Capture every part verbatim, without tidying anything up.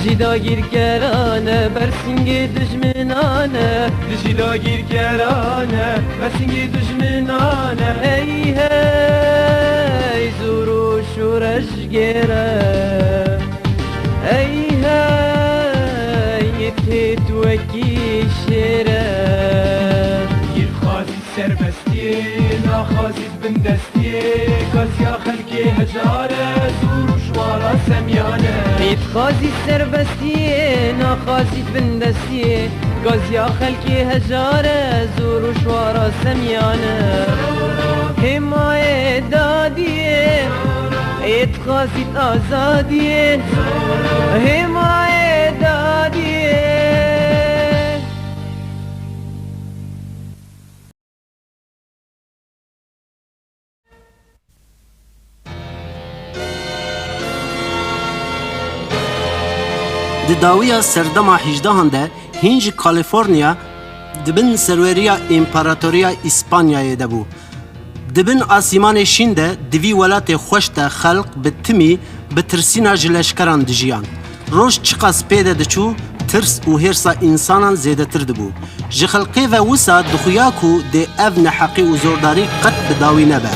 Dijî dagîrkeran e, bersingê dijminan e. Dijî dagîrkeran e, bersingê dijminan e. Hey hey, zor û şoreş gêre. Hey hey, yê têt wekî şêre. Yê dixwazî serbestiyê, naxwazî bindestiyê, gaziya xelkê hejar e, zor û şwara semyan e. Yê dixwazî serbestiyê, naxwazî bindestiyê, gaziya xelkê hejar e, zor û şwara semyan e. Hêmayê dadiyê, yê dixwazî azadiyê, hêmayê dadiyê. Di dawiya serdema hejdehan de hîn ji Kalîforniya di bin serweriya Împaratoriya Îspanyayê de bû. Di bin asîmanê şîn de di vî welatê xweş de xelk bi timî bi tirsîna ji leşkeran dijiyan. Roj çiqas pê de diçû, tirs û hêrsa însanan zêdetir dibû. Ji xelkê ve wisa dixuya ku dê ev neheqî û zordarî qet bi dawî nebe.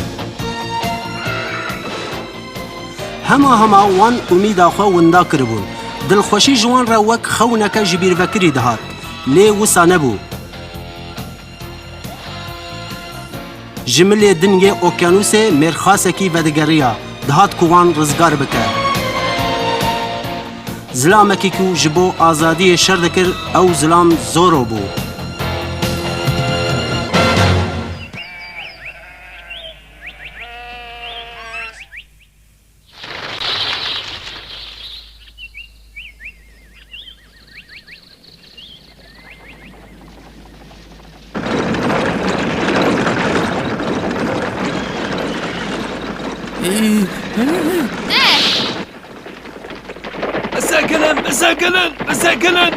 Hema hema wan umîda xwe winda kiribûn. Dilxweşî ji wan re wek xewneke ji bîrvekirî dihat. Lê wisa nebû. Ji milê din yê okyanûsê mêrxasekî vedigeriya, dihat ku wan rizgar bike. Zilamekî ku ji bo azadiyê şer dikir, ew zilam Zorro bû. Bisekinin, bisekinin, bisekinin!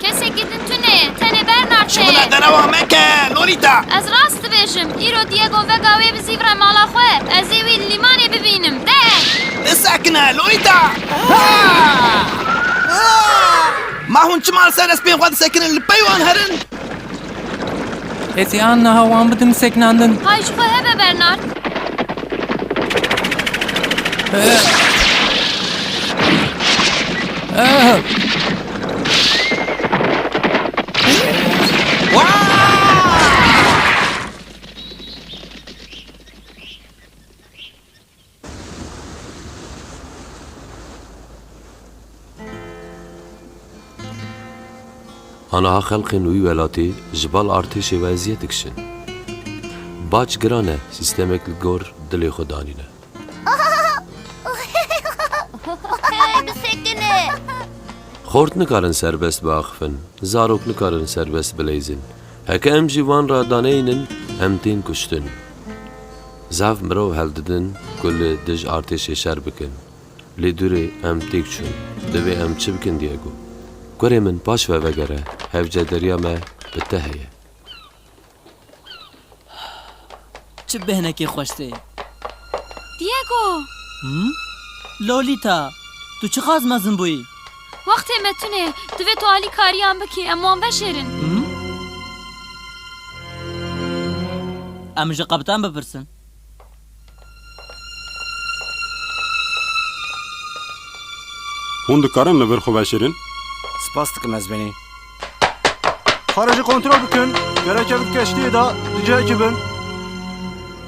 Kesekî din tune ye, tenê Bernard heye. Ji min re derewa meke, Lolita! Ez rast dibêjim, îro Diego vega wê bizîvire mala xwe, ez ê wî li lîmanê bibînim. De! Bisekine, Lolita! Ha! Ha! Ma hûn çima li ser espên xwe disekinin, li pey wan herin? Hêzî an niha wan bidin sekinandin. Hay ji xwe hebe, Bernard. Aniha xelkên wî welatê ji bal artêşê ve eziyet dikişin. Bac giran e, sîstemek li gor dilê xwe danîne. Hey, bisekine! Xort nikarin serbest biaxifin, zarok nikarin serbest bileyzin. Heke em jî van re daneynin, em tên kuştin. Zaf mirov heldidin ku li dij artêşê şer bikin. Lê dûrê em têk çûn. Divê em çi bikin, Diego? Kurê min, paş ve vegere. Hevcederiya me bi te heye. Çi bêhnekê xweş tê. Diego! Him? Lolita, tu çiqas mezin bûyî? Wextê me tune, divê tu alîkariyan bikî, em wan veşêrin. Him? Em ji qebtan bipirsin. Hûn dikarin li vir xwe veşêrin? Spas dikim, ez benî. Xwe re jî kontrol bikin. Gerek e di keştiyê de di cihekî bin.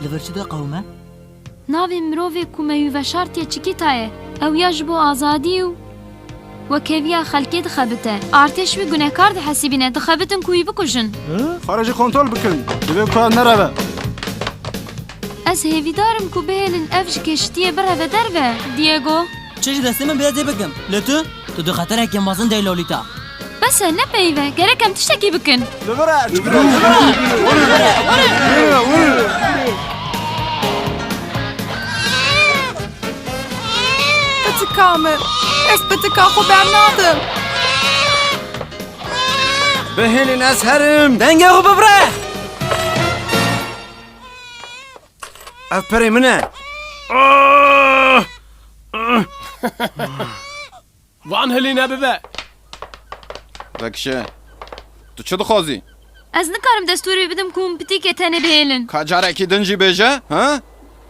Li vir çi diqewime? Navê mirovê ku me wî veşartiye Çikîta ye. Ew ya ji bo azadî û wekeviya xelkê dixebite. Artêş wî gunehkar dihesibîne, dixebitin ku wî bikujin. Xwe re jî kontrol bikin. Divê ku ev nereve. Ez hêvîdar im ku bihêlin ev ji keştiyê bireve derve, Diego. Çi ji destê min bide dê bikim. Lê tu, tu di xeterekê mezin de yî, Lolita. Bes e, ne peyv e. Gerek em tiştekî bikin. Li vir e, çi bikin? Li vir e. Pitika min. Ez pitika xwe bernadim. Bihêlin ez herim. Dengê xwe bibire. Ev perê min e. Ah! Ah! Van hilîne bibe. Vekişe. Tu çi dixwazî? Ez nikarim destûrê bidim ku hûn pitîkê tenê bihêlin. Ka carekî din jî bêje, ha?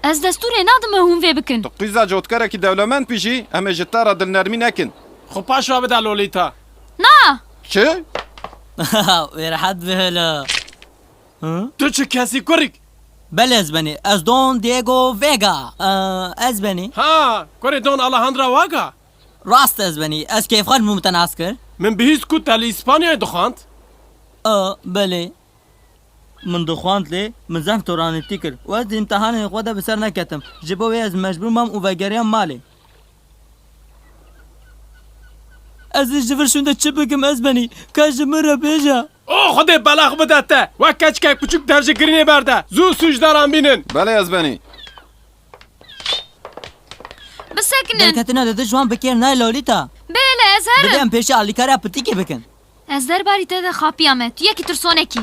Ez destûrê nadim hûn vê bikin. Tu qîza cotkarekî dewlemend bî jî, em ê ji te re dilnermî nekin. Xwe paş ve bide Lolîta. Na! Çi? Wê rehet bihêle. Hı? Tu çi kesî kurik? Belê ez benî. Ez Don Diego Vega. Ee, ez benî. Ha, kurê Don Alejandro Vega. Rast ez benî. Ez kêfxweş bûm te nas kir. Min bihîst ku te li Îspanyayê dixwand. Ee, belê. Min dixwand lê min zehf toranîtî kir. Û ez di îmtihanê xwe de bi ser neketim. Ji bo wê ez mecbûr mam û vegeriyam malê. Ez ê ji vir şûnde çi bikim ez benî? Ka ji min re bêje. O Xwedê belax bide te! Wek keçikek piçûk dev ji girînê berde. Zû sûcdaran bînin. Belê ez benî. Bisekinin. Derketina li dij wan bi kêr nayê Lolîta. Bêle ez herim. Divê em pêşî alîkariya pitîkê bikin. Ez derbarî te de xapiyame. Tu yekî tirsonekî.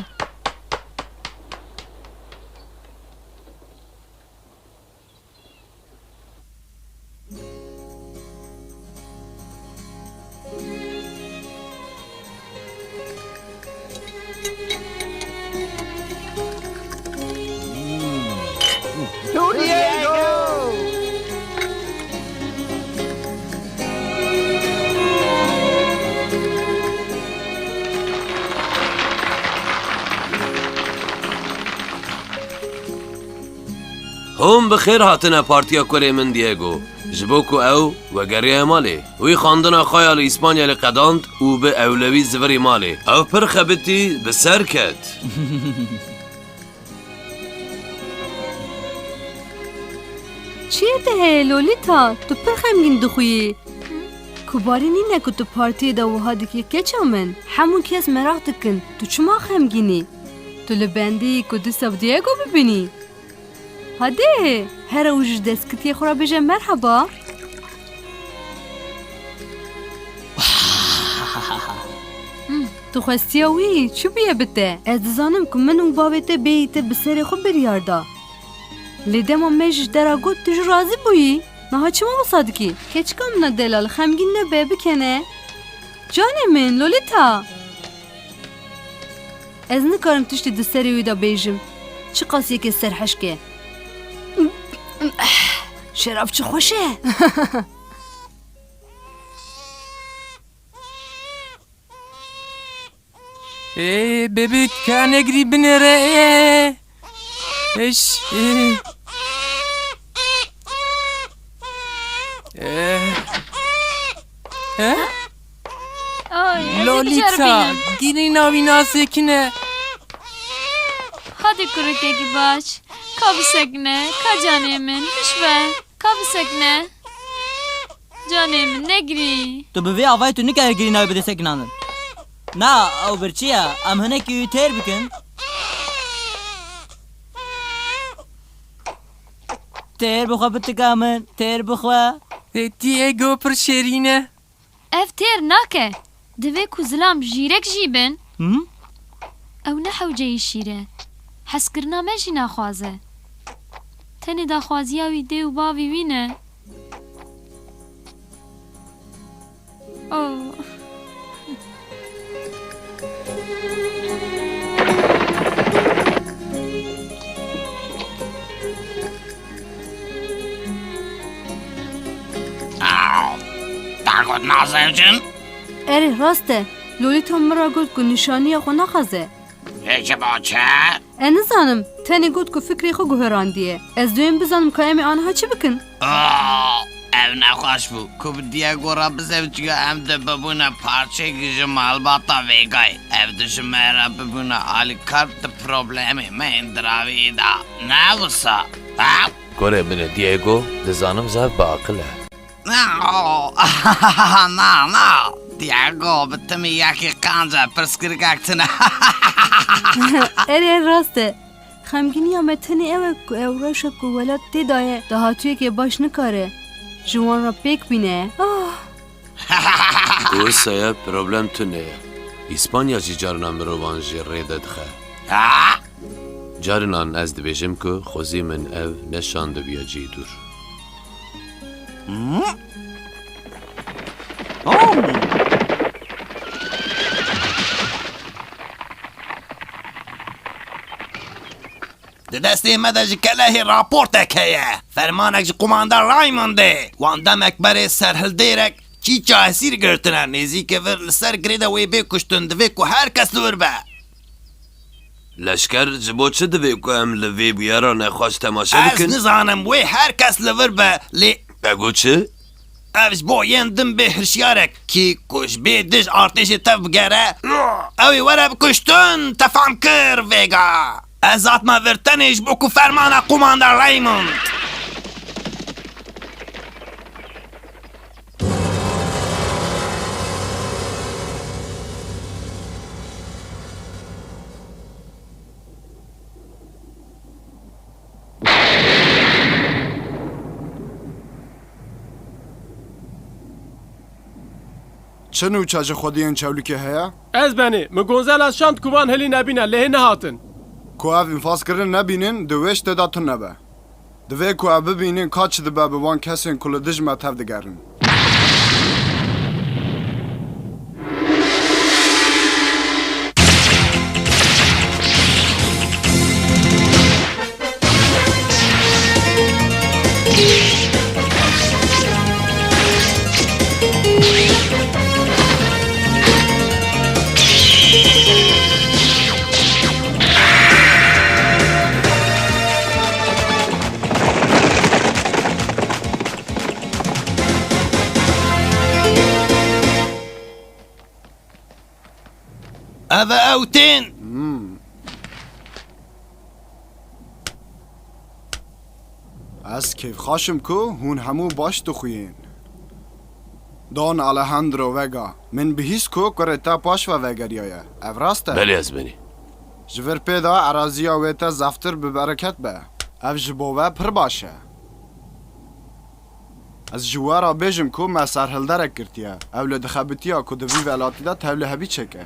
Hûn bi xêr hatine partiya kurê min Diego. Ji bo ku ew wegeriyaye malê. Wî xwendina xwe ya li Îspanyayê qedand û bi ewlewî zivirî malê. Ew pir xebitî bi ser ket. Çiyê te heye Lolîta? Tu pir xemgîn dixuyî. Kubarî nîne ku tu partiyê de wiha dikî keça min. Hemû kes meraq dikin. Tu çima xemgîn î? Tu li bendî ku dîsa bi Diego bibînî? Hadê, here û ji destgirtiyê xwe re bêje merheba. Hmm, tu xwestiya wî çi bûye bi te? Ez dizanim ku min û bavê te bêyî te bi serê xwe biryar da. Lê dema me ji te re got, tu jî razî bûyî. Niha çima wisa dikî? Keçika min a delal, xemgîn nebe, bikene. Canê min, Lolita. Ez nikarim tiştê di serê wî de bêjim. Çiqas yekê serhişk e. Şerab çi xweş e. Ê, bebek, ka negirî binêre, ê. Eş, ê. Ê. Ê? Ay, ez ê Lolita, biceribînim. Girîna wî nasekine. Hadi kurikekî baş. Ka bisekine, ka canê min, biş be. Ka bisekine. Canê min, negirî. Tu bi vê avayê tu nikarî girîna wî bidê sekinandin. Na, ew birçî ye. Em hinekî wî têr bikin. Têr bixwe pitika min, têr bixwe. Ê, Diego pir şêrîn e. Ev têr nake. Divê ku zilam jîrek jî bin. Hı? Ew ne hewceyî şîr e. Hezkirina me jî naxwaze. Tenê daxwaziya wî dê û bavî wî ne. Oh. Aw, te got nazewicin? Erê, rast e. Lolita min re got ku nîşaniya xwe naxwaze. Ê, ji bo çi? Ez nizanim. Tenê got ku fikrê xwe guherandiye. Ez duyên bizanim ka em ê aniha çi bikin? Aw, ev nexweş bû. Ku bi Diego re bizewiciya em dê bibûne parçeyek ji malbata Vegayê. Ev du ji me re bibûne alîkar di problemê me yên diravî de. Ne wisa? Ha? Kurê min e Diego, dizanim zaf bi aqil e. Na, na, na. Diego, bi timî yekî qanc e, pirsgirêkek tune. Erê, rast e. Xemgîniya me tenê ew e ku ew rewşa ku welat tê de ye, dahatûyekê baş nikare ji wan re pêk bîne. Ah! Wisa ye, problem tune ye. Îspanya jî carina mirovan ji rê de dixe. Ha? Carinan ez dibêjim ku xwezî min ev ne şandibiya cî dûr. Hmm? Oh! Di destê me de ji kelehê raportek heye. Fermanek ji Qumandar Raymondê. Wan demek berê serhildêrek çîça esîr girtine. Nêzîkê vir li ser girê de wê bê kuştin. Divê ku her kes li vir be. Leşker, ji bo çi divê ku em li vê bûyera nexweş temaşe bikin? Ez nizanim, wê her kes li vir be, lê... Te got çi? Ev ji bo yên din bê hirşiyarek, kî ku ji bê dij artêşê tev bigere, ew ê were bikuştin, te fam kir vêga. Ez hatime vir tenê ji bo ku fermana Qumandar Raymond. Çi nûçe ji xwediyên çewlikê heye? Ez benî. Min Gonzales şand ku van hilî nebîne, lê hê nehatin. Ku ev înfazkirin nebînin, di wê ştê de tune be. Divê ku ev bibînin ka çi dibe bi wan kesên ku li dij me tev digerin. Ev e ew tên. Hmm. Ez kêfxweş im ku hûn hemû baş dixuyên. Don Alejandro Vega, min bihîst ku kurê te paş ve vegeriyaye. Ev rast e? Belê, ez benî. Ji vir pê de eraziya wê te zeftir bi bereket be. Ev ji bo we pir baş e. Ez ji we re bêjim ku me serhilderek girtiye. Ew li dixebitiya ku di vî welatî de tevlihevî çêke.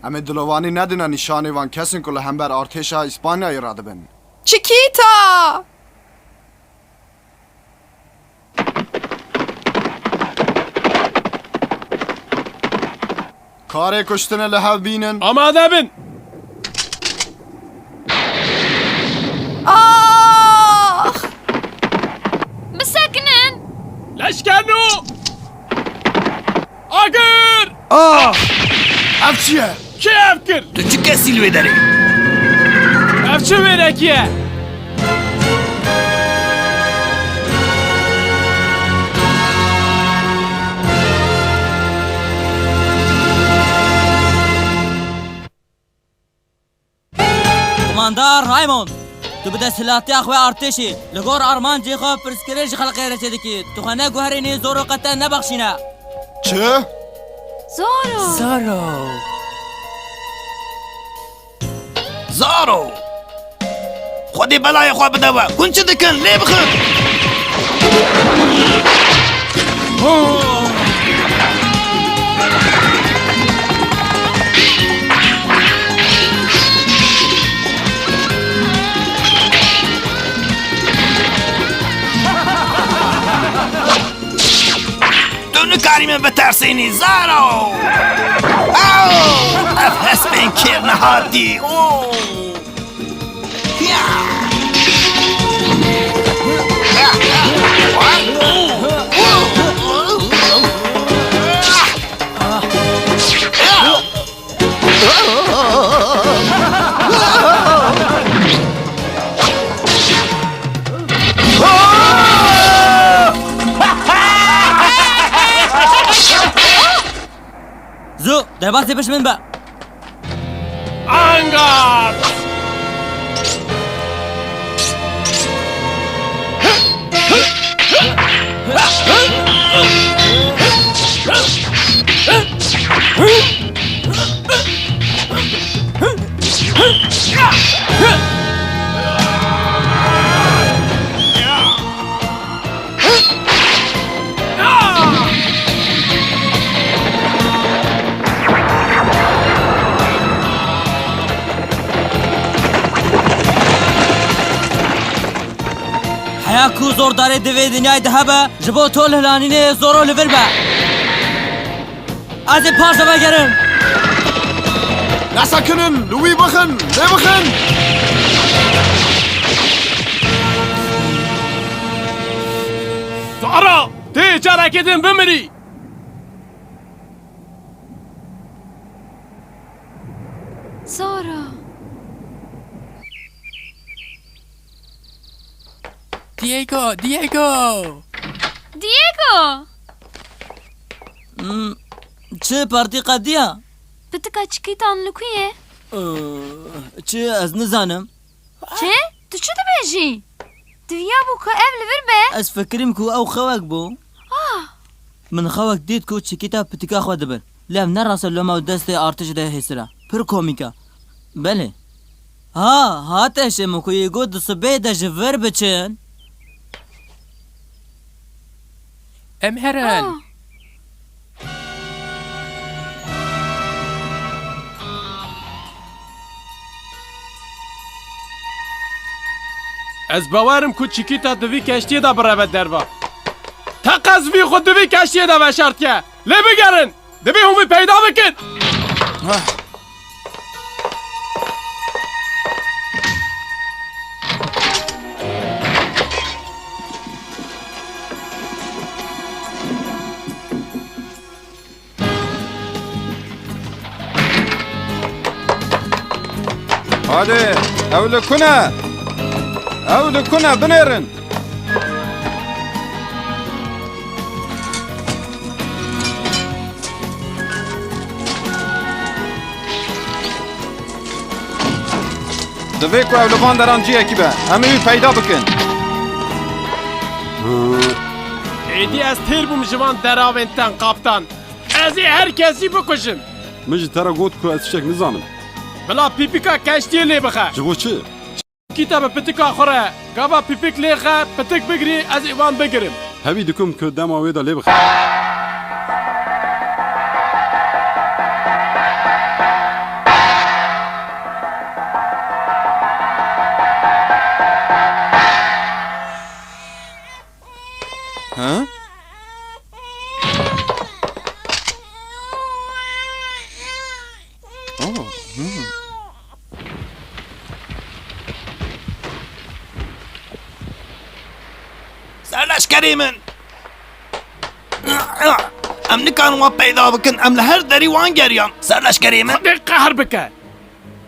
Em ê dilovanî nedine nîşanê van kesên ku li hember artêşa Îspanyayê radibin. Chiquita! Karê kuştinê li hev bînin. Amade bin! Ah! Bisekinin! Leşkerno! Agir! Ah! Ev çi ye? Kê ev kir? Tu çi kesî li wê derê? Ev çi wêrekî ye? Komandar Raymond, tu bi desthilatiya xwe artêşî li gor armancê xwe pirsgirêk ji xelkê re çêdikî. Tu xwe neguherînî, Zoro qet te nebexşîne. Çi? Zoro! Zoro! Zaro! Xwedê belayê xwe bide we. Hûn çi dikin? Lê bixin! Tu nikarî min bitersînî, Zaro! Ew! Ev hespên kêr nehatî! Oh! Ya! Zû, derbasî pişt min be. Angard! Heya ku zordarê di vê dinyayê de hebe, ji bo tol hilanînê Zoro li vir be. Ez ê paş de vegerim. Nesekinin, li wî bixin, lê bixin. Zara, tê carekê din bimirî. Zara. Diego, Diego! Diego! Hmm, çi partî qediya? Pitika Çikîtan li ku ye? Ee, çi, ez nizanim. Çi? Tu çi dibêjî? Diviya bû ku ev li vir be. Ez fikirîm ku ew xewek bû. Ah! Min xewek dît ku Çikîta pitika xwe dibir. Lê ev ne rast e, loma ew destê artêşê de hêsira. Pir komîk e. Belê. Ha, hate şêmo ku yê got di sibê de ji vir biçin. Em herin. Ah. Ez bawerim ku Çikîta di vî keştiyê de bireve derva. Teqez vî xwe di vî keştiyê de veşartiye. Lê bigerin! Divê hûn wî peyda bikin! Hadi, ew li ku ne? Ew li ku ne? Binêrin! Divê ku ew li van deran cihekî be. Em ê wî peyda bikin. Êdî ez têr bûm ji van deravên ten, kaptan. Ez ê her kesî bikujim. Min ji te re got ku ez tiştek nizanim. Bila pîpika keştiyê lê bixe. Ji bo çi? Kîta bi pitika xwe re. Gava pîpik lê xe, pitik bigirî, ez ê wan bigirim. Hevî dikim ku dema wê de lê bixe. Ha? Oh, hmm. Serleşkerê min! Em nikarin wan peyda bikin, em li her derî wan geriyan. Serleşkerê min! Xwedê qehr bike!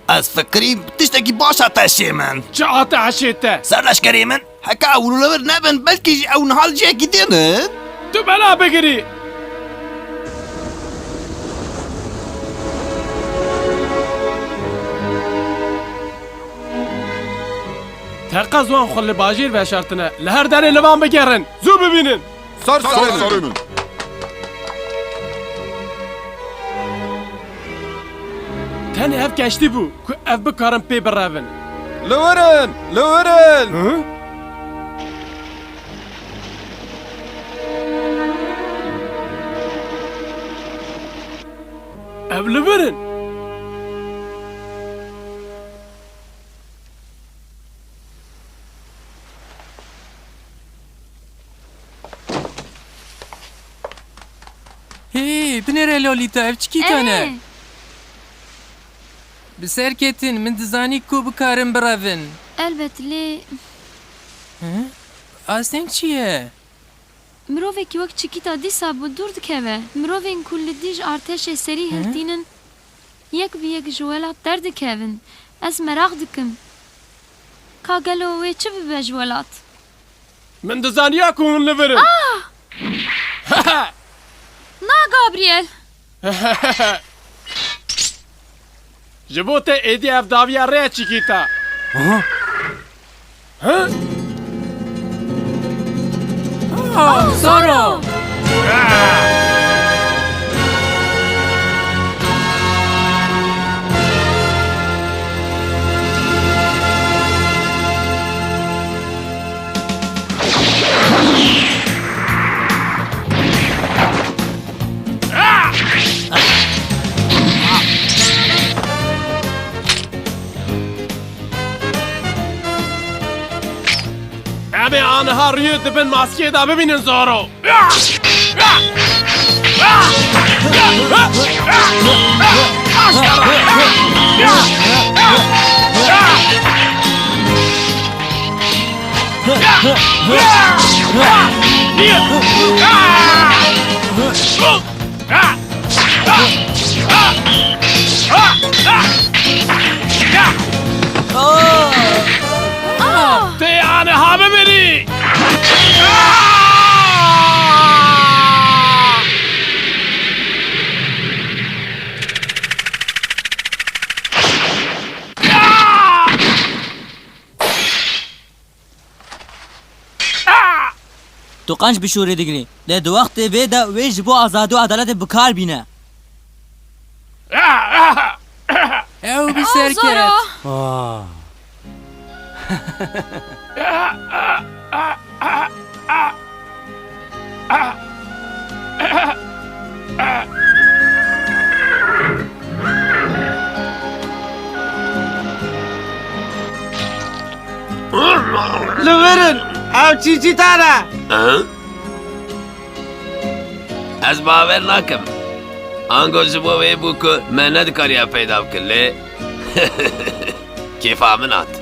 Ez fikirîm tiştekî baş hate hişê min. Çi hate hişê te? Serleşkerê min, heke ew li vir nebin, belkî jî ew niha li cihekî din in. Tu bela bigirî! Teqez wan xwe li bajêr veşartine, li her derê li van bigerin. Zû bibînin! Ser serê min! Tenê ev keştî bû ku ev bikarin pê birevin. Li wir in! Li wir in! Hı? Ev li vir in. Hey, binêre Lolita, ev çi kîtan e? Erê. Bi ser ketin, min dizanî ku bikarin birevin. Elbet, lê... Hı? Asteng çi ye? Mirovekî wek Çikîta dîsa bi dûr dikeve. Mirovên ku li dîj artêşê serî Hı? hiltînin, yek bi yek ji welat derdikevin. Ez meraq dikim. Ka gelo wê çi bibe ji welat? Min dizaniya ku hûn li vir in. Ah! Na, Gabriel! Ji bo te êdî ev dawiya rê çikîta. Aha. Hı? Ah, Zoro! Em ê aniha rûyê di bin maskeyê de bibînin, Zoro. Ah! Ah! Ah! Tê aniha bimirî! Tu qenc bişûrî, Digrî. Lê di wextê vê de wê ji bo azadî û edaletê bi kar bîne. Ew bi ser ket. Ah. Li vir in! Ew çîçî tane! Hı? Ez bawer nakim. Ango ji bo wê bû ku me nedikariya peyda bikin, lê kêfa min hat.